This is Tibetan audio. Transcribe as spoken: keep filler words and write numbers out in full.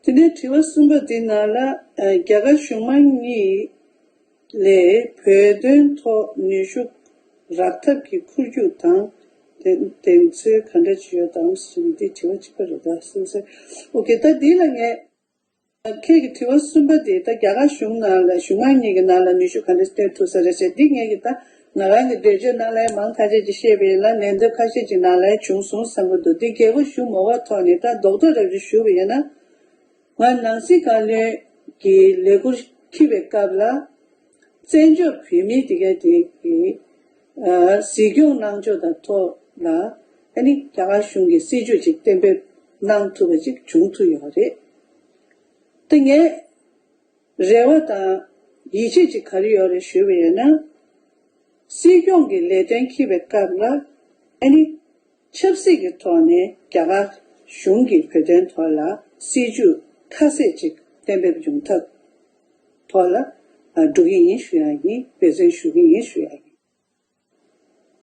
དེ་ནས་དྲི་བ་གསུམ་པ་འདི་ནང་ལ་ཨ་རྒྱ་གར་གཞུང་མང་གཉིས་ལས་བོད་དོན་ཐོག་ནུས་ཤུགས་རག་ཐབས་ཀྱི་ཁོར་ཡུག་དང་དེ་དེ་ཚོའི་ག་འདྲ་ཅིག་ཡོད་དམ་ཟེར་ནས་འདི་དྲི་བ་གཅིག་པ་རེད་ད་སེམས་སེ། ཨོ་ཀེ། ད་འདི་ལ་ངས་ཁྱེད་ཀྱི་དྲི་བ་གསུམ་པ་དེ་ད་རྒྱ་གར་གཞུང་ནང་ལ་གཞུང་མང་གཉིས་ཀྱི་ནང་ལ་ནུས་ཤུགས་ག་འདྲ་སྟོན་ཐུབ་ས་རེད་ཟེར། འདི་ངས་ཀྱི་ད་ང་རང་གི་འགྲེལ་བརྗོད་ནང་ལ་མང་ཐག་ཆོད་ཅིག་བཤད་པ་ཡིན་ན་ལན་འདེབས་ཁ་ཤས་ཅིག་ནང་ལ་བྱུང་སོང་བསམ་གྱི་འདུག་འདི་རྒྱལ་པོ་ཞུ་མ་བ་ཐོག་ནས་ད་རྡོག་རྡོག་རེ་རེ་ཞུ་བ་ཡིན་ན། ང་ནང་སྲིད་བཀའ་བློན་གྱི་ལས་འཁུར་འཁྱེར་བའི་སྐབས་ལ། བཙན་བྱོལ་བོད་མིའི་དེ་གའི་དེ་གི་ཨ་གཟིགས་སྐྱོང་གནང་ཕྱོགས་དང་ཐོག་ལ་ཨ་ནི་རྒྱ་གར་གཞུང་གི་སྲིད་བྱུས་ཅིག་གཏན་འབེབས་གནང་ཐུབ་པ་ཅིག་བྱུང་ཐུབ་ཡོད་རེད། དེ་ངས་རེ་བ་དང་ཡིད་ཆེས་ཅིག་ག་རེ་ཡོད་རེད་ཞུས་པ་ཡིན་ན། སྲིད་སྐྱོང་གི་ལས་དོན་འཁྱེར་བའི་སྐབས་ལ་ཨ་ནི། ཆབ་སྲིད་ཀྱི་ཐོག་ནས་རྒྱ་གར་གཞུང་གིས་བོད་དོན་ཐོག་ལ་སྲིད་བྱུས་ཁ་གསལ་ཅིག་གཏན་འབེབས་ཡོང་ཐབས་ཐོག་ལ་འགྲོ་གི་ཡིན་ཞུ་ཡ་ཡིན། འབད་བརྩོན་ཞུ་གི་ཡིན་ཞུ་ཡ་